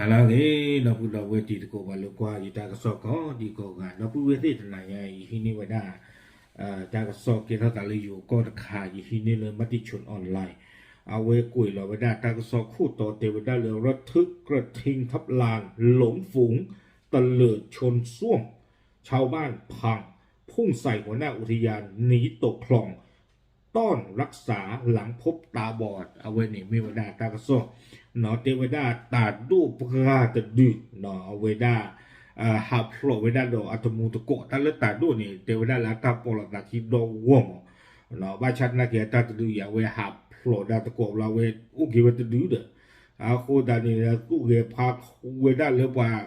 ဟါလၢအဂ့ၤ ဒီပုၢ်ဒီဝဲၢ်တံၤသကိး ပှၤလၢကွၢ်ယတၢ်ကစီၣ်ကိးဒံကိးဂၤ ဒီပုၢ်ဝဲၢ်သ့ၣ်တနၤညါအံၤ ယဟံးန့ၢ်ဝဲဒၣ် တၢ်ကစီၣ်ကဲထီၣ်သးလၢယိၤကီၢ်တခါ ယဟံးန့ၢ်လၢ မၤတံၣ်ဆိၣ် online အဝဲကွဲးလီၤဝဲဒၣ်တၢ်ကစီၣ်ခိၣ်တီတဲဝဲဒၣ်လၢ ระทึกกระทิงทับลาน หลงฝูง เตลิดชนส้วม ชาวบ้านพัง พุ่งใส่หัวหน้าอุทยานหนีตกคลอง ต้อนรักษาหลังพบตาบอด အဝဲန့ၣ်မ့ၢ်ဝဲဒၣ်တၢ်ကစီၣ် တဲဝဲဒၣ်တၢ်ဒိၣ်ပှၢ်တဒု အဝဲဒၣ် ဟးဖျိးဝဲဒၣ်ဒီးအတမူတကိး တၢ်လၢတၢ်ဒိၣ်န့ၣ် တဲဝဲဒၣ်လၢအတၢ်ပီးလိာ်သးခံဒီဂီၢ်မး ဘၣ်ဆၣ်သနာ်က့အတၢ်တဒုအံၤ အဝဲဟးဖျိးဒၣ်တကိးဘျီ အဝဲအိၣ်က့ၤဝဲတဒုဒီး အဃိသတးန့ၣ် သူၣ်ဂဲၤဖးဝဲဒၣ်လၢပှၤ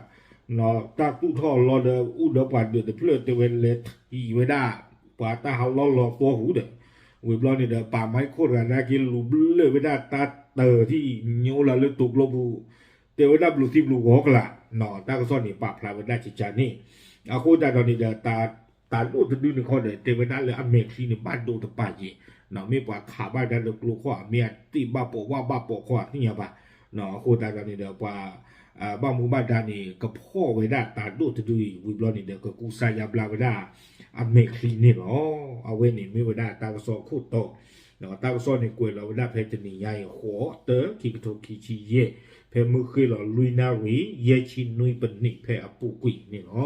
တၢ်သူၣ်ထီၣ်လီၤဒီး အိၣ်ဒီးပှၤဒၢးတဖျၢၣ် တဲဝဲလဲၤထံၣ်ဝဲဒၣ် ပှၤတၢ်ဟးလီၤလီၤသီဟူဒီး ဝံၤဘျီန့ၣ်ဒီး ပာ်မါခိၣ်တဂၤနာ်က့လူၤဘျၢၣ်ဝဲဒၣ်တၢ်တၢၢ်ထံၣ်ညိလၢလၢတိၤကျိပူၤ တဲဝဲဒၣ်ဘျုးသံဘျုးဂီၤကလာ် တၢ်ကစီၣ်န့ၣ် ပာ်ဖျါဝဲဒၣ်ကကန့ၣ် အဃိသတးဒီးန့ၣ်ဒီး တၢ်ဒိၣ်တဒုန့ၣ်ခီဒီး တဲဝဲဒၣ်လၢအမဲာ်ချံန့ၣ် ဘၣ်ဒိတပာ်ယဲၢ် မ့ၢ်ပှၤခးဘၣ်ဒၣ်လၢကျိခီၣ် မ့ၢ်အတ့ၢ်ဘၣ်ပိာ်ဝၣ်ဘၣ်ပိာ်ခီၣ်သ့ၣ်ညါဘၣ် အဃိသတးဒီးန့ၣ်ဒီး ပှၤ ဘၣ်မူဘၣ်ဒါန့ၣ် ကဖီၣ်ဝဲဒၣ်တၢ်ဒိၣ်တဒုအံၤ ဝံၤဘျီန့ၣ်ဒီး ကကူစါယါဘျါဝဲဒၣ် အမဲာ်ချံန့ၣ်လီၤ. အဝဲန့ၣ်မ့ၢ်ဝဲဒၣ်တၢ်ကစီၣ်ခိၣ်တီ တၢ်ကစီၣ်န့ၣ်ကွဲးလီၤဝဲဒၣ်ဖဲတနံၤညါအံၤ ဃိး တၢ ခံကထိခံဆံယဲၢ် ဖဲမုၢ်ဃ့ၢ်လီၤလွံၢ်နၣ်ရံၣ် ယဲၢ်ဆံနွံပနံး ဖဲအပူၤကွံာ်န့ၣ်လီၤ.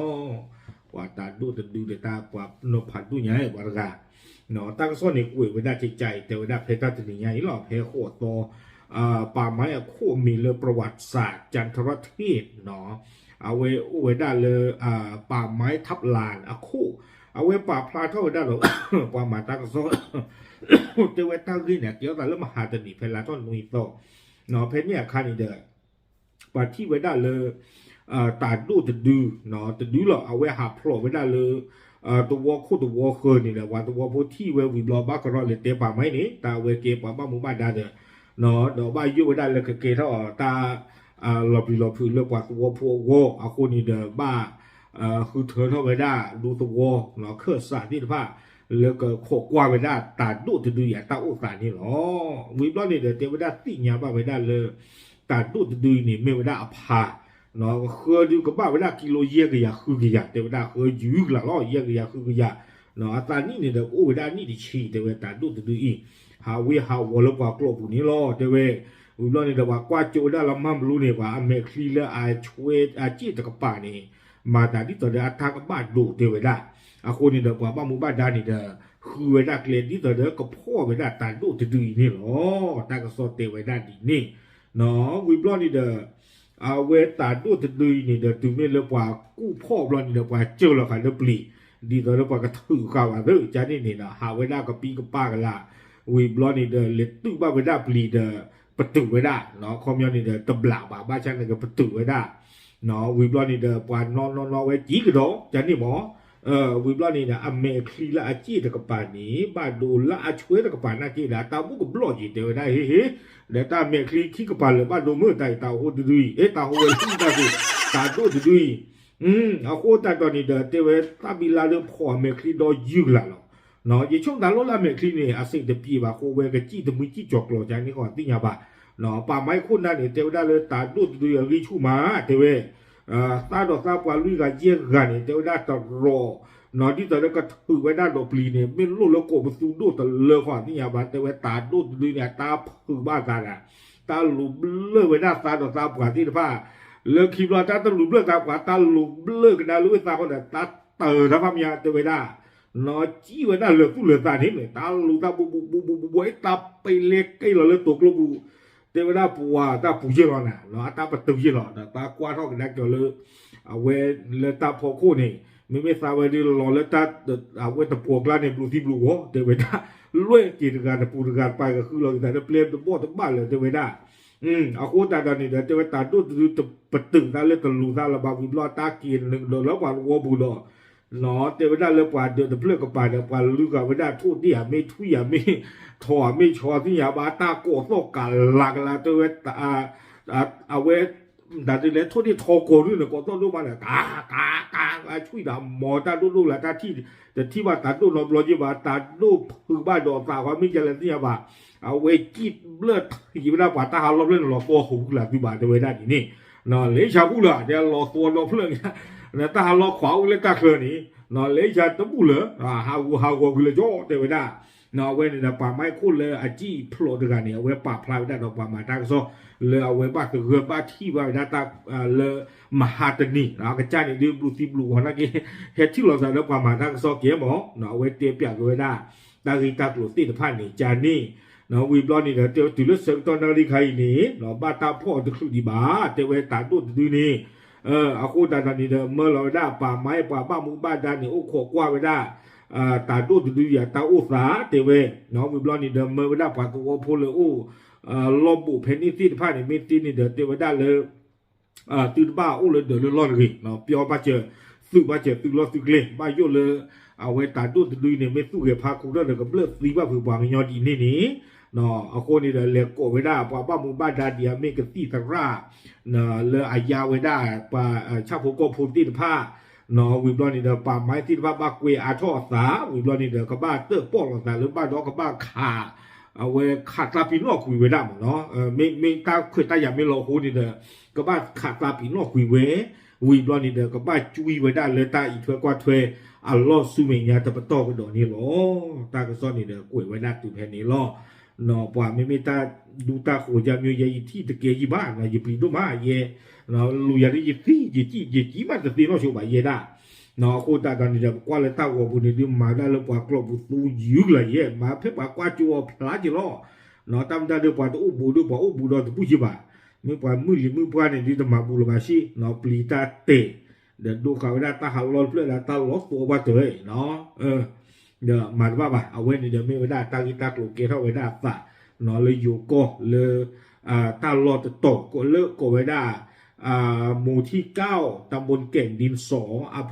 ပှၤတၢ်ဒိၣ်တဒုဒီးတၢ်ပှၤနီၤဖးဒိၣ်ညါပှၤတဂၤ တၢ်ကစီၣ်န့ၣ်ကွဲးဝဲဒၣ်ကကအံၤ တဲဝဲဒၣ်ဖဲတၢ်တနံၤညါအံၤလီၤ ဖဲဃိးသီ ป่าไม้ အခိၣ်အမံၤလၢ ประวัติศาสตร์ จันทรเทพ အဝဲအိၣ်ဝဲဒၣ်လၢ ป่าไม้ ทับลานအခိၣ် အဝဲပာ်ဖျါထီၣ်ဝဲဒၣ်ဒီး ပှၤမၤတၢ်ကစီၣ် တဲဝဲတၢ်ဂ့ၢ်န့ၣ် ကဲထီၣ်သးလၢမဟါတနံၤ ဖဲလါထီၣ်နွံသီ ဖဲန့ၣ်အခါန့ၣ်ဒီး ပှၤထံၣ်ဝဲဒၣ်လၢ တၢ်ဒိၣ်တဒု တဒုလီၤ အဝဲဟးဖျိးဝဲဒၣ်လၢ သဝီခိၣ်သဝီဃၢၤန့ၣ်ဒီး ပှၤသဝီဖိထံၣ်ဝဲဝံၤဘျီ ဘၣ်ကရီလဲၤတဲ ป่าไม้ န့ၣ် တၢ်အဝဲကဲပှၤဘၣ်မူဘၣ်ဒါဒီး ဒီးဘၣ်ယိၣ်ဝဲဒၣ်လၢကကဲထီၣ်တၢ် လီၤပျံၤလီၤဖုးလၢပှၤသဝီဖိအဂီၢ် အဃိန့ၣ်ဒီးဘၣ် ဃုထၢထီၣ်ဝဲဒၣ်ဒူသဝီ ခၢၣ်စးသ့ၣ်တဖၣ် လၢကခိးကွၢ်ဝဲဒၣ်တၢ်ဒိၣ်တဒုအံၤအတၢ်အိၣ်သးန့ၣ်လီၤ. ဝံၤဘျီန့ၣ်ဒီး တဲဝဲဒၣ်သ့ၣ်ညါဘၣ်ဝဲဒၣ်လၢ တၢ်ဒိၣ်တဒုအံၤန့ၣ် မ့ၢ်ဝဲဒၣ်အဖး ဃၢဒုကဘၣ်ဝဲဒၣ်ကံလိယဲၢ်ကယၤဃုကယၤ တဲဝဲဒၣ်ဃၢယုၢ်ကလာ်လီၤ ယဲၢ်ကယၤဃုကယၤ အသးနံၣ်န့ၣ်ဒီး ကအိၣ်ဝဲဒၣ်အနံၣ်တဆံ တဲဝဲတၢ်ဒိၣ်တဒုအံၤ ဟးဝ့ၢ်ဟးဝီၤလၢပှၤကျိာ်ပူၤန့ၣ်လီၤ တဲဝဲ ဝံၤဘျီန့ၣ်ဒီး ပှၤကွၢ်ကၠိဝဲဒၣ်လၢမၤဘျူးန့ၣ် ပှၤအမဲာ်ချံလၢအဆှဲအစ့ၣ်တကပၤန့ၣ် မၤသးဒ်သိးဒီးအတၢ်ကဘၣ်ဒိးတဲဝဲဒၣ် အဃိန့ၣ်ဒီး ပှၤဘၣ်မူဘၣ်ဒါန့ၣ်ဒီး ဃုဝဲဒၣ်ကျဲဒ်သိးဒီးကဖီၣ်ဝဲဒၣ်တၢ်ဒိၣ်တဒုအံၤန့ၣ်လီၤ. တၢ်ကစီၣ်တဲဝဲဒၣ်ဒ်န့ၣ် ဝံၤဘျီန့ၣ်ဒီး အဝဲတၢ်ဒိၣ်တဒုအံၤန့ၣ်ဒီး တုၤမ့ၢ်လၢပှၤကူၣ်ဖီၣ်ဘျီန့ၣ်ဒီး ပှၤစၢလီၤဃာ်လၢပျံၤ ဒ်သိးလၢပှၤကထုးဃာ်ဘၣ်သ့ၣ် ကန့ၣ်န့ၣ်ဒီး ဟးဝဲဒၣ်ကပံကပာ်ကလာ် ဝံၤဘျီန့ၣ်ဒီး လဲၤတုၢ်ဘၣ်ဝဲဒၣ်ပျံၤဒီး ပတုာ်ဝဲဒၣ် ခီပညီန့ၣ်ဒီး တဘျးဘၣ် ဘၣ်ဆၣ်န့ၣ်ကပတုာ်ဝဲဒၣ် ဝံၤဘျီန့ၣ်ဒီး ပှၤနီၢ်နီၢ်နီၢ်ဝဲကံကဒီး ကန့ၣ်မး ဝံၤဘျီန့ၣ်ဒီး အမဲာ်ချံလၢအစ့ၣ်တကပၤန့ၣ် ဘၣ်ဒိလၢအဆှဲတကပၤနာ်က့ဒီး တၢ်ဘူၣ်ကဘျီၣ်က့ၤတဲဝဲဒၣ် ဟ့ဟ့ ဒီးတၢ်မဲာ်ချံခံကပၤလၢာ်ဘၣ်ဒိမုၢ်တၢ်အံၤ တၢ်အိၣ်ဟိတဒုအံၤ တၢ်ဟိဝဲဆူၣ်တၢ်က့ၤ တၢ်ဒိၣ်တဒုအံၤ အဃိသတးဒီးန့ၣ်ဒီး တဲဝဲတၢ်ဘံလါလၢဖီၣ်အမဲာ်ချံဒီးယုၢ်ကလာ်လီၤ. ယဆိကမိၣ်သးလီၤလၢအမဲာ်ချံန့ၣ် အစ့ၣ်တပျံၤဘၣ်ဃိဝဲကစံၣ်တမှံစံၣ်ကၠီၤကျီၤကန့ၣ်ဃီသ့ၣ်ညါဘၣ် ပာ်မါခိၣ်နၢ်န့ၣ် တဲဝဲဒၣ်လၢတၢ်ဒိၣ်တဒုအဂံၢ်ဆူၣ်မး တဲဝဲ သးဒီးသးပှၤလွံၢ်ဂၤယဲၢ်ဂၤန့ၣ် တဲဝဲဒၣ်တရီး ဒ်သိးလၢကထုးဝဲဒၣ်ဒီးပျံၤန့ၣ် မ့ၢ်လိၣ်လၢကိးပသူဒိၣ်တလၢဃီသ့ၣ်ညါဘၣ် တဲဝဲတၢ်ဒိၣ်တဒုန့ၣ် အတၢ်ဖုးဘၣ်သးဒၣ် တၢ်လူၤဘျၢၣ်ဝဲဒၣ်သးဒီးသးပှၢ်သ့ၣ်တဖၣ် လၢခံဘျီတၢ်တလူၤဘျၢၣ်သးပှၢ် တၢ်လူၤဘျၢၣ်ကဒါလၢဝဲသးဃီဒီး တၢ်တၢၢ်တၢ်ဖးမယါတဲဝဲဒၣ် နီၢ်ကံၣ်ဝဲဒၣ်လၢာ်သူၣ်လၢာ်သးန့ၣ် တၢ်လူၤတၢ်ဘူးဘူးဘူးဘူးဘူးဘူး တၢ်ပ့ၤလဲက့ၤလီၤလၢတိၤကျိပူၤ တဲဝဲဒၣ်ပှၤတၢ်ပူၤယ့ၢ်လီၤနၤ အတၢ်ပတုာ်ယ့ၢ်လီၤ ဒီးတၢ်ကွၢ်ထီၣ်ကဒါက့ၤလၢ အဝဲလၢတၢ်ဖီခိၣ်န့ၣ် မ့မ့ၢ်သးဝဲဒၣ်လီၤလၢတၢ် အဝဲတပှီၢ်ကျါန့ၣ် ဘျုးသံဘျုးဂီၤ တဲဝဲဒၣ် လွဲၢ်က့ၤတဂၤတပူၤတဂၤတပၤကဃုလီၤက့ၤသးလၢပျဲတဘီၣ်တဘၣ်လၢၤ တဲဝဲဒၣ် အဃိသတးဒီးန့ၣ်ဒီးတဲဝဲတၢ်ဒိၣ်တဒုပတုာ်သးလၢတလူၤသးလၢၤဘၣ်ဝံၤဘျီ တၢ်က့ၤနုာ်ဒီးလၢပှၤသဝီပူၤဒီး တဲဝဲဒၣ်လၢပှၤဒၢးတဖျၢၣ်ကပၤဒီး ပှၤလူၤဃာ်ဝဲဒၣ်ထိၣ်ဒ့ၣ်အမ့ၢ်ထွံၣ်အမ့ၢ် ထီၣ်အမ့ၢ်ဆီသ့ၣ်ညါဘၣ် တၢ်ကိးသီၣ်ကးလးကလးတဲဝဲ အဝဲ ဒ်သိးလဲၤထိၣ်ဒ့ၣ်ထီကိးဒုန့ၣ် ကိးသီၣ်ဒိၣ်မးဒီး ကးကးကးကး ဆွံၣ်ဒီး မ်တၢ်ဒိၣ်ဒိၣ်လၢတၢ်ထံၣ် တထံၣ်ဘၣ်တၢ်ဒိၣ်နီတဘျီက့ၤဘၣ် တၢ်ဒိၣ်ဖုးဘၣ်ဒီးသးဃီမ့ၢ်ကလဲၣ်သ့ၣ်ညါဘၣ် အဝဲကံၣ်ဘျၢၣ်ထံးဝဲဒၣ်ပှၤတၢ်ဟးလီၢ်ဖျၢၣ်န့ၣ်လီၤ သီဟူကလာ်သုဘၣ်တဲဝဲဒၣ်ဒ်န့ၣ် လဲၤဆါဘူၣ်လၢၤ တဲလီၤသွီဒီဖျၢၣ်န့ၣ်, တၢ်ဟးလီၤခွးအိၣ်လၢတၢ်ချၢန့ၣ် လဲၤဆါတဘူၣ်လၢၤ ဟးဂူာ်ဟးဂီၤကွံာ်လၢၤကၠီ တဲဝဲဒၣ်. အဝဲန့ၣ်ဒီး ပှၤမါခိၣ်လၢအစံၣ်ဖျိးတဂၤန့ၣ် အဝဲပာ်ဖျါဝဲဒၣ်ဒီးပှၤမၤတၢ်ကစီၣ် လၢအဝဲဘၣ်သဂၢၢ်ဘၣ်ထံၣ်ဘၣ်ဝဲဒၣ်တၢ်လၢ မဟါတနံၤ အကစၢ်န့ၣ်ဒုးဘျုးသံဘျုးဂီၤနာ်က့ ဟဲထံၣ်လိာ်သးလၢပှၤမၤတၢ်ကစီၣ်ကဲမး အဝဲတဲပၠးက့ၤဝဲဒၣ် တၢ်ဂ့ၢ်တၢ်ကျိၤသ့ၣ်တဖၣ်န့ၣ် ကန့ၣ် ဝံၤဘျီန့ၣ်ဒီး တဲဝဲတုၤလၢဆၢကတီၢ်နၣ်ရံၣ်ခါအံၤန့ၣ် ဘၣ်တၢ်ဖီၣ်အီၤတချုးဒံးဘၣ် တဲဝဲတၢ်ဒိၣ်တဒုန့ၣ် အဃိသတးဒီးန့ၣ်ဒီး မၢလီၤဝဲဒၣ်ပှၤမါပှၤဘၣ်မူဘၣ်ဒါန့ၣ် အိၣ်ခိးကွၢ်ဝဲဒၣ် တၢ်ဒိၣ်တဒုယၤတၢ်အိၣ်သး တဲဝဲ ဝံၤဘျီန့ၣ်ဒီး မၢဝဲဒၣ်ပှၤသဝီဖိလၢအိၣ် လီၢ်ဘိးဖဲန့ၣ်သ့ၣ်တဖၣ်န့ၣ် မ့ၢ်သ့န့ၣ်ဒီး တဲဝဲဒၣ်လၢ သုတဘၣ်အိၣ်လၢဒၢးလၢလီၢ်တဂ့ၤ, ပျီဘၣ်စၢၤ သုးဘၣ်စၢၤသုးလီၢ်သုးကျဲ ဘၣ်ယိၣ်လၢ အဝဲတၢ်ဒိၣ်တဒုန့ၣ် မ့ၢ်သူၣ်ဂဲၤဖးခူထီၣ်ဒီး ကဘျၢၣ်သံဘၣ်ဖုးပှၤကညီဒ်န့ၣ်န့ၣ်, အဃိန့ၣ်ဒီး လဲၤကိးဝဲဒၣ်ပှၤဘၣ်မူဘၣ်ဒါဒ်အမ့ၢ်ကသံၣ်သရၣ် လၢအယါဝဲဒၣ်ပှၤဆၣ်ဖိကီၢ်ဖိသ့ၣ်တဖၣ်, ဝံၤဘျီန့ၣ်ဒီး ပှၤမါသ့ၣ်တဖၣ်ဘၣ်ကွဲးအါထီၣ်အသး ဝံၤဘျီန့ၣ်ဒီး ကဘၣ်တၢၣ်ပီၣ်လိာ်သးလၢဘၣ်ဒီးကဘၣ်ခး အဝဲခးသးပ့ၤနီၣ်ကွံာ်ဝဲဒၣ်မးနီၤ, မ့ၢ်တၢ်ခွဲးတၢ်ယာ်မ့ၢ်လီၤအဃိန့ၣ်ဒီး ကဘၣ်ခးသးပ့ၤနီၣ်ကွံာ်ဝဲ, ဝံၤဘျီန့ၣ်ဒီး ကဘၣ်ကွံဝဲဒၣ်လၢတၢ်အံးထွဲကွၢ်ထွဲ အလီၢ်ဆူမဲာ်ညါတပတီၢ်ကဒီးန့ၣ်လီၤ. တၢ်ကစီၣ်န့ၣ်ဒီး ကွဲးဝဲဒၣ်တုၤဖဲန့ၣ်လီၤ. ပှၤမ့မ့ၢ်တၢ်ဒူတၢ်ဃိၤယါမ့ၢ်ယဲ ယထံၣ်တကဲယံၢ်ဘၣ်နီၤ, ယပျံၤဒိၣ်မး ယဲ လူၤယၤဒ်ယသံ ယကံၣ် ယကံၣ်မးတသ့နီၢ်ဆိဘၣ်ယဲဒၣ် အဃိသတးဒီးန့ၣ်ဒီး ပကွၢ်လၢတၢ်ဂီၤပူၤန့ၣ်ဒုး မၤဒၣ်လၢပှၤကျိာ်ပူၤသူယုၢ်ကလၢၤယဲ မၤဖဲပှၤကွၢ်ကၠိအီၤဖျါက့ၤလီၤ. တၢ်မတၤဒုး ပှၤတအိၣ်ဘူးဒီး ပှၤအိၣ်ဘူးဒီးတဘူၣ်က့ဘၣ်. မ့ၢ်ပှၤမုၢ်လံၤမုၢ်ပှၢ်န့ၣ်ဒုး တမၤဘူးလၢၤဘၣ်ဆ့ ပျံၤတၢ်တဲာ် ဒီးဒိဃာ်ဝဲဒၣ်တၢ်ဟးလီၢ်တဖျၢၣ်ဒီးတၢ်လီၤသီဘၣ်တၢ် ဒီးမၤတဘၣ်ဘၣ်. အဝဲန့ၣ်ဒီးမ့ၢ်ဝဲဒၣ်တၢ်ဂ့ၢ်တၢ်ကျိၤကဲထီၣ်ဝဲဒၣ်အသး လၢယိၤကီၢ်လၢ တၢ်လီၢ်တတီၤ လၢကိးဝဲဒၣ် หมู่ที่เก้า ตำบลแก่งดินสอ อำ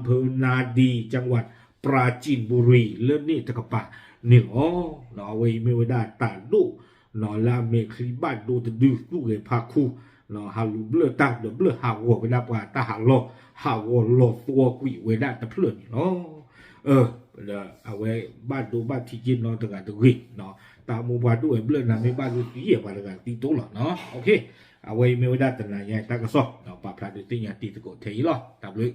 เภอนาดี จังหวัดปราจีนบุรี လၢန့ၣ်တကပၤန့ၣ်လီၤ. အဝဲအံၤမ့ၢ်ဝဲဒၣ်တၢ်ဒိၣ် လၢအမဲာ်ချံဘၣ်ဒိတဒု သူၣ်ဂဲၤဖးခူ ဟးလူၤဘျၢၣ်တၢ်ဒီးဘျၢၣ်ဟးဂီၤဝဲဒၣ်ပှၤတၢ်ဟးလီၢ် ဟးဂီၤလီၤသီကွံာ်ဝဲဒၣ်တဖျၢၣ်န့ၣ်လီၤ. အဝဲဘၣ်ဒိဘၣ်ထံးက့နီတဂၤတဂ့ၤ, တၢ်မူပှၤဒိၣ်ဝဲဘျၢၣ်နၤမ့ၢ်ဘၣ်ဒိသံယဲၢ်ပှၤတဂၤသံတိလီၤ. အဝဲအံၤမ့ၢ်ဝဲဒၣ်တနၤညါတၢ်ကစီၣ် ပာ်ဖျါဒုးသ့ၣ်ညါတံၤသကိးထဲအံၤလီၤ. တၢ်ဘျုး